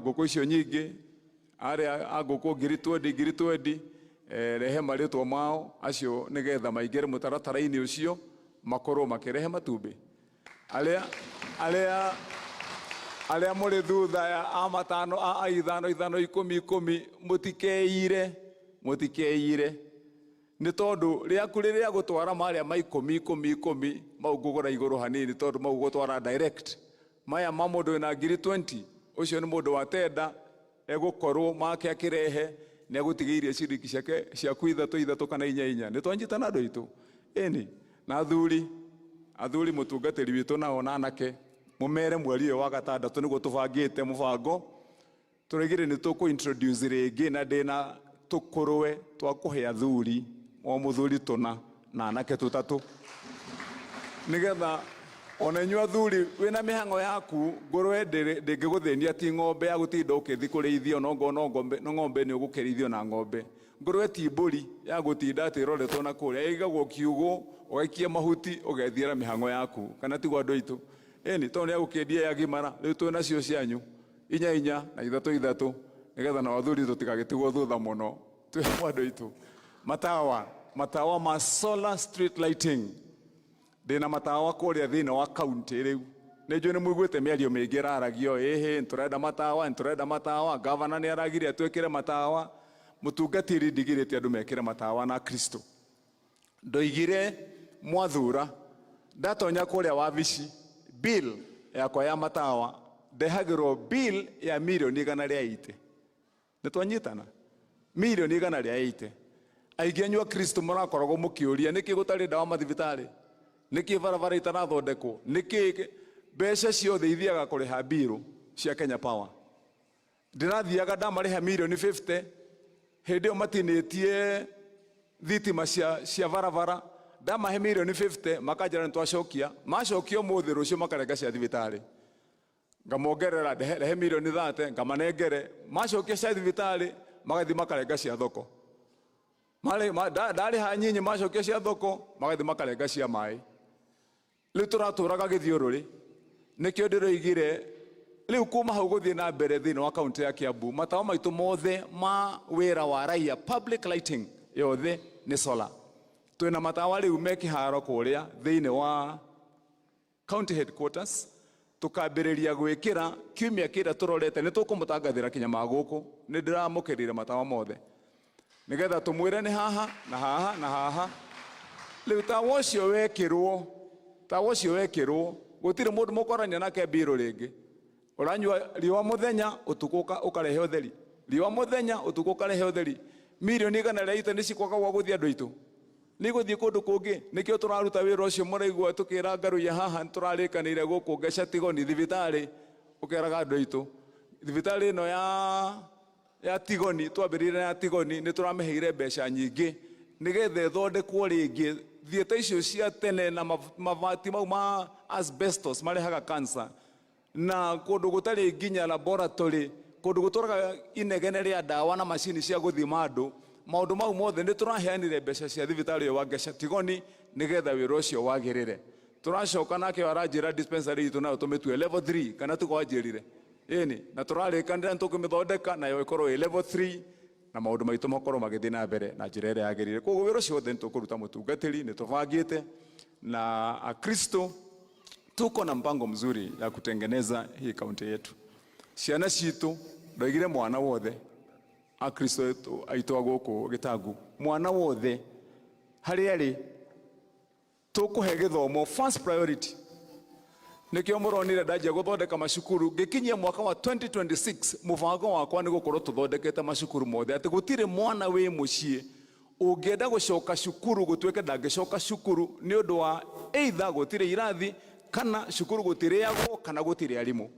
Ngũkũ icio nyingĩ, arĩa a ngũkũ ngiri twendi ngiri twendi, rehe marĩtwa mao acio nĩgetha maingĩre mũtaratara-inĩ ũcio makorwo makĩrehe matumbĩ. Arĩa arĩa arĩa mũrĩ thutha ya a matano a ithano ithano ikũmi ikũmi, mũtikeire, mũtikeire, nĩ tondũ rĩaku rĩrĩa gũtwara marĩa ma ikũmi ikũmi ikũmi mau ngũgũra igũrũ hanini, tondũ mau gũtwara direct. Maya ma mũndũ wĩna ngiri 20, ũcio nĩ mũndũ wa tenda egũkorwo make akĩrehe nĩ agũtigĩirie ciringi ciake ciaku ithatũ ithatũ kana inya inya. Nĩ twanyitana, andũ aitũ? Ĩni. Na athuri, athuri, mũtungatĩri witũ nao na anake, mũmere mweri ũyũ wa gatandatũ nĩguo tũbangĩte mũbango. Tũraigire nĩ tũkũ introduce rĩngĩ na ndĩna tũkũrwe twa kũhe athuri, o mũthuri tũna na anake tũtatũ, nĩgetha ona inyuĩ athuri wĩna mĩhang'o yaku, ngũrwe ndĩngĩgũthĩnia. Ti ng'ombe ya gũtinda ũkĩthi kũrĩithio. No no ng'ombe, no ng'ombe nĩ ũgũkĩrĩithio na ng'ombe. Ngũrwe ti mbũri ya gũtinda atĩ ĩroretwo na kũrĩa. Ĩigagwo kiugũ, ũgaikia mahuti, ũgethiĩra mĩhang'o yaku. Kana tiguo, andũ aitũ? Ĩni, tondũ nĩ agũkĩendia yagimara. Rĩu twĩ nacio cianyu inya inya na ithatũ ithatũ, nĩgetha na athuri tũtigagĩtigwo thutha mũno. Twĩ hamwe, andũ aitũ? Matawa, matawa ma solar street lighting, ndĩna matawa kũrĩa thĩinĩ wa kaunti. Rĩu nĩ njũĩ nĩ mũiguĩte mĩario mĩingĩ ĩraragio, ĩhĩ, nĩtũrenda matawa, nĩtũrenda matawa, gavana nĩ aragire atwĩkĩre matawa. Mũtungatĩri, ndigirĩte andũ mekĩre matawa na Kristo. Ndoigire mwathura ndatonya kũrĩa wabici, bill yakwa ya matawa ndehagĩrwo bill ya mirioni 180. Nĩ twanyitana? Mirioni 180. Aingĩ anyu a Kristo mũrakoragwo mũkĩũria nĩkĩ gũtarĩ ndawa mathibitarĩ, nĩkĩ barabara itarathondekwo, nĩkĩ mbeca ciothe ithiaga kũrĩha mbirũ cia Kenya Power. Ndĩrathiaga ndamarĩha mirioni 50, hĩndĩ ĩyo matinĩtie thitima cia barabara. Ndamahe mirioni 50, makanjĩra nĩ twacokia. Macokia ũmũthĩ, rũciũ makarenga cia thibitarĩ. Ngamongerera, rehe mirioni 30, ngamanengere. Macokia cia thibitarĩ, magathiĩ makarenga cia thoko. Ndarĩha nyinyi, macokia cia thoko, magathiĩ makarenga cia maĩ. Rĩu tũratũraga gĩthiũrũrĩ. Nĩkĩo ndĩroigire rĩu kuma hau gũthiĩ na mbere, thĩinĩ wa kaunti ya Kiambu, matawa maitũ mothe ma wĩra wa raia, public lighting yothe nĩ solar. Twĩna matawa rĩu me kĩharo kũrĩa thĩinĩ wa county headquarters. Tukambĩrĩria gwĩkĩra kiumia kĩrĩa tũrorete. Nĩ tũkũmũtangathĩra kinya ma gũkũ. Nĩ ndĩramũkĩrire matawa mothe nĩgetha tũmwĩre nĩ haha na haha na haha. Rĩu tawa ũcio wekĩrwo, tawa ũcio wekĩrwo, gũtirĩ mũndũ mũkwarania nake mbirũ rĩngĩ. Ũranyua riũa mũthenya, ũtukũ ũkarehe ũtheri, riũa mũthenya, ũtukũ ũkarehe ũtheri. Mirioni 180 nĩ cikwaga gwa gũthiĩ, andũ aitũ, nĩ gũthiĩ kũndũ kũngĩ. Nĩkĩo tũraruta wĩra ũcio mũraigua tũkĩra ngaruiya haha. Nĩ tũrarĩkanĩire gũkũ Ngeca Tigoni thibitarĩ, ũkeraga andũ aitũ thibitarĩ ĩno ya Tigoni, twambĩrĩire ya Tigoni, nĩ tũramĩheire mbeca nyingĩ nĩgetha ĩthondekwo rĩngĩ. Thieta icio cia tene na mabati mau ma asbestos marehaga cancer, na kũndũ gũtarĩ nginya laboratory, kũndũ gũtũraga inegene rĩa ndawa na macini cia gũthima andũ, maũndũ mau mothe nĩ tũraheanire mbeca cia thibitarĩ ũyũ wa Ngeca Tigoni nĩgetha wĩra ũcio wagĩrĩre. Tũracoka nake aranjĩra dispensary itũ nayo tũmĩtue level 3, kana tiguo anjĩrire? Ĩni, na tũrarĩkanĩra nĩ tũkũmĩthondeka nayo ĩkorwo ĩ level 3, na maũndũ maitũ makorwo magĩthiĩ na mbere na njĩra ĩrĩa yagĩrĩire. Koguo wĩra ũcio wothe nĩ tũkũruta, mũtungatĩri, nĩ tũbangĩte na Akristo tuko na mpango mzuri ya kutengeneza hii kaunti yetu. Ciana citũ, ndoigire mwana wothe, Akristo aitũ a gũkũ Gĩtangu, mwana wothe harĩa arĩ tũkũhe gĩthomo first priority. Nĩkĩo mũronire ndanjia gũthondeka macukuru. Ngĩkinyia mwaka wa 2026, mũbango wakwa nĩ gũkorwo tũthondekete macukuru mothe, atĩ gũtirĩ mwana wĩ mũciĩ ũngĩenda gũcoka cukuru gũtuĩke ndangĩcoka cukuru nĩ ũndũ wa either gũtirĩ irathi, kana cukuru gũtirĩagwo, kana gũtirĩ arimũ.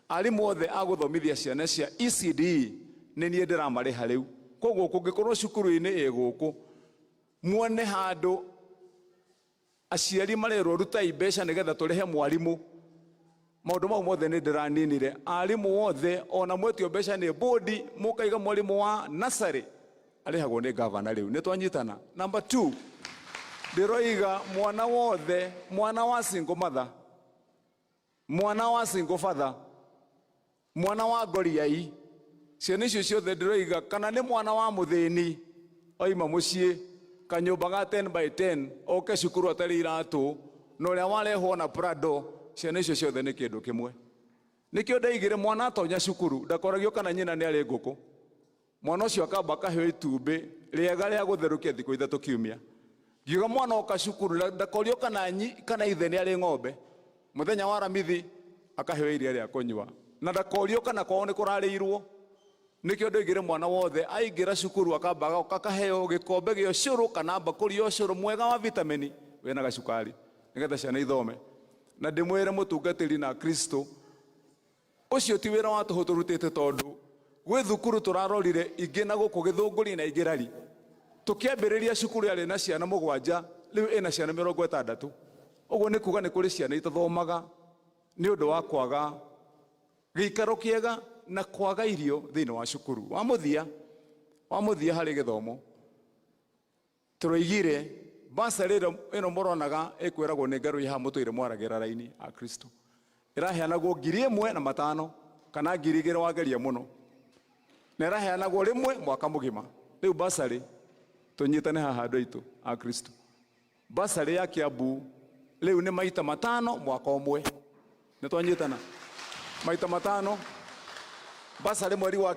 Arimũ othe a gũthomithia ciana cia ECD nĩ niĩ ndĩramarĩha rĩu. Koguo kũngĩkorwo cukuru-inĩ ĩ gũkũ muone handũ aciari marerwo rutai mbeca nĩgetha tũrĩhe mwarimũ, maũndũ mau mothe nĩ ndĩraninire. Arimũ othe, ona mwetio mbeca nĩ bodi mũkaiga mwarimũ wa nursery arĩhagwo nĩ gavana rĩu. Nĩ twanyitana? Number 2, ndĩroiga mwana wothe, mwana wa single mother, mwana wa single father. Mwana wa ngoriai, ciana icio ciothe ndĩroiga kana nĩ mwana wa mũthĩni oima mũciĩ kanyũmba ga 10 by 10 oke cukuru atarĩ iratũ na ũrĩa warehwo na Prado, ciana icio ciothe nĩ kĩndũ kĩmwe. Nĩkĩo ndaigire mwana atonya cukuru ndakoragio kana nyina nĩ arĩ ngũkũ. Mwana ũcio akamba akaheo itumbĩ rĩega rĩa gũtherũkia thikũ ithatũ kiumia. Ngiuga mwana oka cukuru ndakorio kana ithe nĩ arĩ ng'ombe. Mũthenya wa Aramithi akaheo iria rĩa kũnyua na ndakorio kana kwao nĩ kũrarĩirwo. Nĩkĩo ndoigire mwana wothe aingĩra cukuru akamba agoka akaheo gĩkombe gĩa ũcũrũ kana mbakũri ya ũcũrũ mwega wa vitamini wĩna gacukari nĩgetha ciana ithome. Na ndĩmwĩre mũtungatĩri na Kristo, ũcio ti wĩra wa tũhũ tũrutĩte tondũ gwĩ thukuru tũrarorire ingĩ na gũkũ Gĩthũngũri na ingĩ Rari. Tũkĩambĩrĩria cukuru yarĩ na ciana 7, rĩu ĩna ciana 60. Ũguo nĩ kuga nĩ kũrĩ ciana itathomaga nĩ ũndũ wa kwaga gĩikaro kĩega na kwaga irio thĩinĩ wa cukuru. Wa mũthia harĩ gĩthomo tũroigire basarĩ ĩno mũronaga ĩkwĩragwo nĩ ngarũ haha mũtũire mwaragĩra raini a Kristo ĩraheanagwo 1500 kana 2000 wageria mũno, na ĩraheanagwo rĩmwe mwaka mũgima. Rĩu basarĩ tũnyitane haha andũ aitũ a Kristo, basarĩ ya Kiambu rĩu nĩ maita 5 mwaka ũmwe. Nĩ twanyitana maita 5 basarĩ mweri wa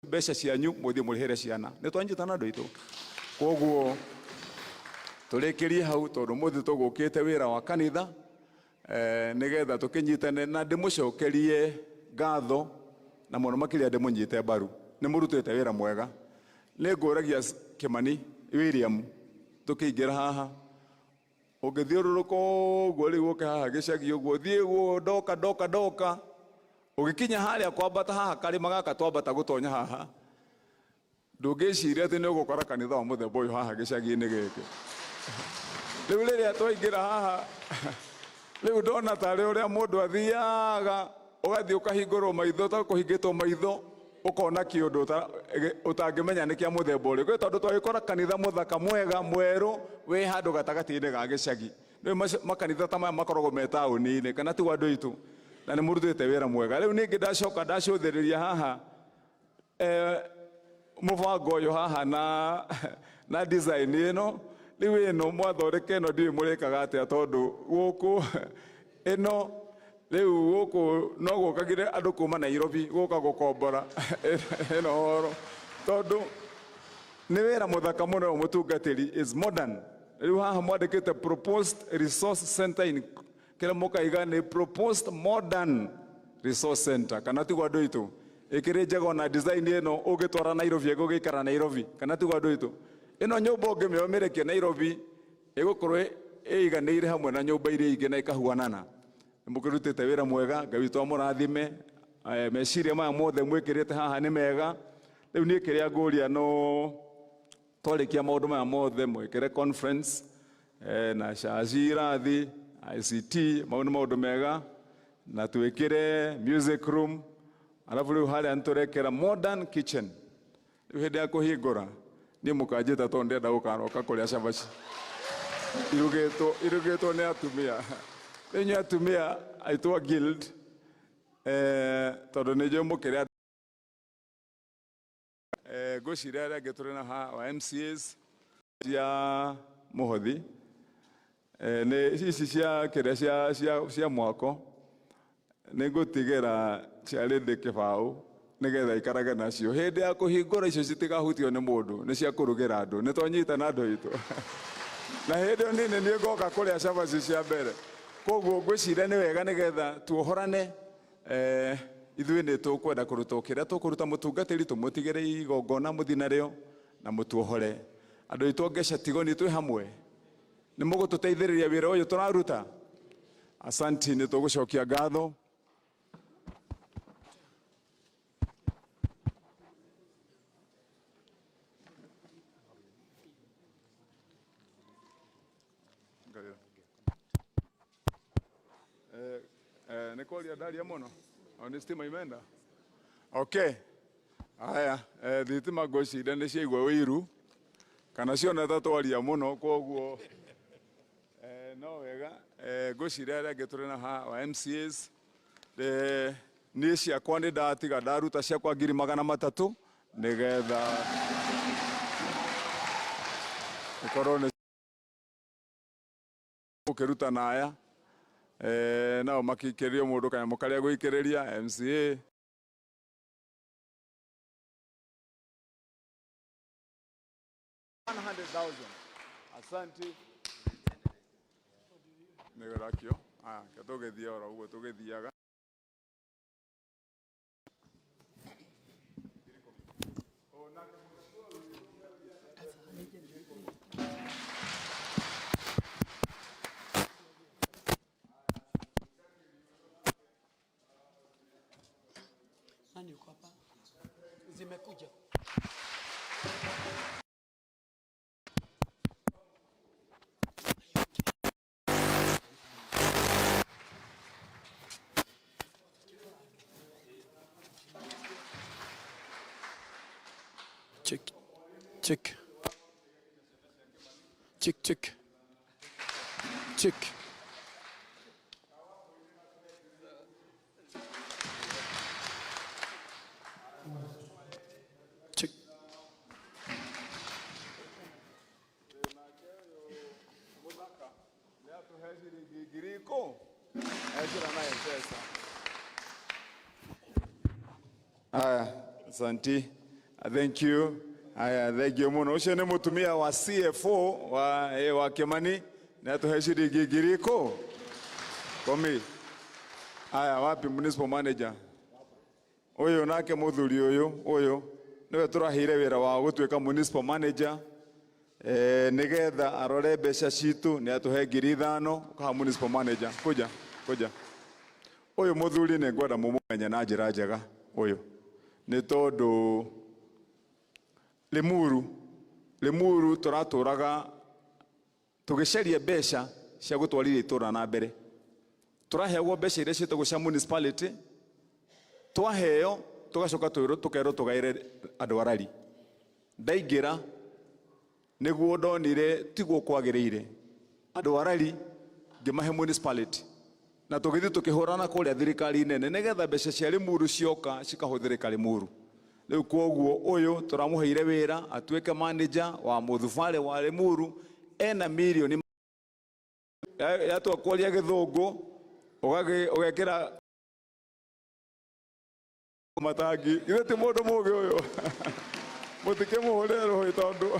mbeca cianyu mũthiĩ mũrĩhĩre ciana. Nĩ twanyitana andũ aitũ. Koguo tũrĩkĩrie hau tondũ mũthĩ tũgũkĩte wĩra wa kanitha, nĩgetha tũkĩnyitane na ndĩmũcokerie ngatho na mũno makĩria ndĩmũnyite mbaru. Nĩ mũrutĩte wĩra mwega. Nĩ ngũragia Kimani William tũkĩingĩra haha ũngĩthiũrũrũka ũguo rĩu ũke haha gĩcagi ũguo thiĩ ũguo ndoka ndoka ndoka ũgĩkinya harĩa kwambata haha karĩma gaka twambata gũtonya haha ndũngĩciria atĩ nĩ ũgũkora kanitha wa mũthemba ũyũ haha gĩcagi-inĩ gĩkĩ. Rĩu rĩrĩa twaingĩra haha rĩu ndona tarĩ ũrĩa mũndũ athiaga ũgathiĩ ũkahingũrwo maitho ta kũhingĩtwo maitho ũkona kĩũndũ ũtangĩmenya nĩ kĩa mũthemba ũrĩkũ, tondũ twagĩkora kanitha mũthaka mwega mwerũ wĩ handũ gatagatĩ-inĩ ga gĩcagi. Rĩu makanitha ta maya makoragwo me taũni-inĩ kana tiguo andũ aitũ, na nĩ mũrutĩte wĩra mwega. Rĩu ningĩ ndacoka ndacũthĩrĩria haha mũbango ũyũ haha na design ĩno, rĩu ĩno mwathondeka ĩno ndiũĩ mũrĩkaga atĩa, tondũ gũkũ ĩno rĩu gũkũ no gũkagire andũ kuma Nairobi gũka gũkombora ĩno horo, tondũ nĩ wĩra mũthaka mũno mũtungatĩri is modern. Rĩu haha mwandĩkĩte proposed resource center in kĩrĩa mũkaiga nĩ proposed modern resource center, kana tiguo andũ aitũ? Ĩkĩrĩ njega ona design ĩno ũngĩtwara Nairobi ĩgũgĩikara Nairobi, kana tiguo andũ aitũ? Ĩno nyũmba ũngĩmĩomerekia Nairobi ĩgũkorwo ĩiganĩire hamwe na nyũmba iria ingĩ na ĩkahuanana. Nĩ mũkĩrutĩte wĩra mwega, Ngai witũ amũrathime. Meciria maya mothe mwĩkĩrĩte haha nĩ mega. Rĩu niĩ kĩrĩa ngũria no twarĩkia maũndũ maya mothe mwĩkĩre conference na caci irathi ICT, mau nĩ maũndũ mega, na twĩkĩre music room, alafu rĩu harĩa nĩtũrekĩra modern kitchen. Rĩu hĩndĩ ya kũhingũra niĩ mũkanjĩta tondũ ndĩrenda gũkaroka kũrĩa cabaci irugĩtwo nĩ atumia. Rĩu inyuĩ atumia aitũ a guild, tondũ nĩ njũĩ mũkĩrĩa ngwĩciria arĩa angĩ tũrĩ na haha wa MCAs cia mũhothi, nĩ ici cia kĩrĩa cia mwako, nĩ ngũtigĩra Charity kĩbaũ nĩgetha ikarage nacio hĩndĩ ya kũhingũra. Icio citigahutio nĩ mũndũ, nĩ cia kũrugĩra andũ. Nĩ twanyitana andũ aitũ, na hĩndĩ ĩyo niĩ nĩ ngoka kũrĩa cabaci cia mbere. Koguo ngwĩciria nĩ wega nĩgetha tuohorane. Ithuĩ nĩ tũkwenda kũruta kĩrĩa tũkũruta mũtungatĩri, tũmũtigĩre igongona mũthiĩ narĩo na mũtuohore. Andũ aitũ ngeca tigoni twĩ hamwe, nĩ mũgũtũteithĩrĩria wĩra ũyũ tũraruta. Asanti, nĩ tũgũcokia ngatho. Nĩ kwaria ndaria mũno o nĩ stima imeenda. Okay, haya, thitima ngwĩciria nĩ ciaigua ũiru kana ciona ta twaria mũno, koguo no wega. Ngwĩciria arĩa angĩ tũrĩ na haha wa MCAs Niĩ ciakwa nĩ ndatiga ndaruta ciakwa 300,000 nĩgetha ikorwo nĩ gũkĩruta na aya nao makĩikĩrio mũndũ kanyamũ karĩa gũikĩrĩria MCA. Asante. Nĩ rakio. Aya, ke tũgĩthiĩ oro ũguo tũgĩthiaga. Nani yuko hapa? Zimekuja. Check. Check. Check, check. Check. Check. Aya, asante. Thank you. Aya, thank you muno. Ucio nĩ mũtumia wa CFO wa Kimani nĩ atũhe ciringi 10,000. Aya, wapi municipal manager? Ũyũ nake mũthuri ũyũ, ũyũ nĩwe tũraheire wĩra wa gũtuĩka municipal manager nĩgetha arore mbeca citũ nĩ atũhe 5,000 ũkaha municipal manager. Kuja, kuja. Ũyũ mũthuri nĩ ngwenda mũmũmenye na njĩra njega ũyũ nĩ tondũ Limuru tũratũraga tũgĩcaria mbeca cia gũtwarithia itũra na mbere. Tũraheagwo mbeca iria ciĩtagwo cia municipality, twaheo tũgacoka tũkerwo tũgaĩre andũ a rari. Ndaingĩra nĩguo ndonire tiguo kwagĩrĩire. Andũ a rari ngĩmahe municipality na tũgĩthiĩ tũkĩhũrana kũrĩa thirikari nene nĩgetha mbeca cia Limuru cioka cikahũthĩrĩka Limuru. Rĩu kwoguo ũyũ tũramũheire wĩra atuĩke manager wa mũthubarĩ wa Limuru, ena mirioni yatua kwaria gĩthũngũ ũgekĩra matangi. Ithe ti mũndũ mũgĩ ũyũ. Mũtikĩmũhũrĩre rũhĩ tondũ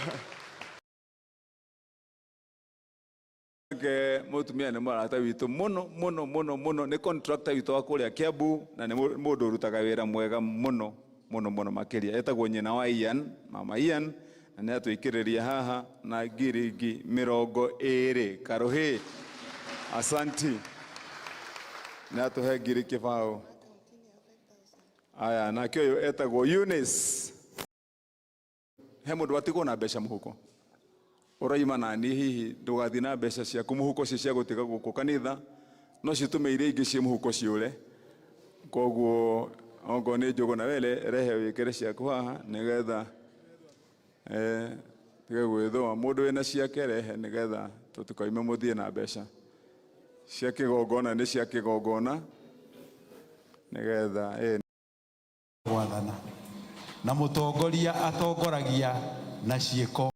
ke mũtumia nĩ mũrata witũ mũno mũno mũno mũno, nĩ contractor witũ wa kũrĩa Kiambu na nĩ mũndũ ũrutaga wĩra mwega mũno mũno mũno makĩria. Etagwo nyina wa Ian, mama Ian, na nĩ atũikĩrĩria haha na 20,000 karũhĩ. Asanti. Nĩ atũhe 20,000. Aya, nake ũyũ etagwo Eunice. He mũndũ watigwo na mbeca mũhuko? Ũraima nani hihi ndũgathiĩ na mbeca ciaku mũhuko cio cia gũtiga gũkũ kanitha no citũme iria ingĩ ciĩ mũhuko ciũre. Koguo okorwo nĩ njũgũ na wele rehe wĩkĩre ciaku haha nĩgetha tige gwĩthũa. Mũndũ wĩna ciake rehe nĩgetha tũtikoime mũthiĩ na mbeca cia kĩgongona, nĩ cia kĩgongona nĩgetha gwathana na mũtongoria atongoragia na ciĩko.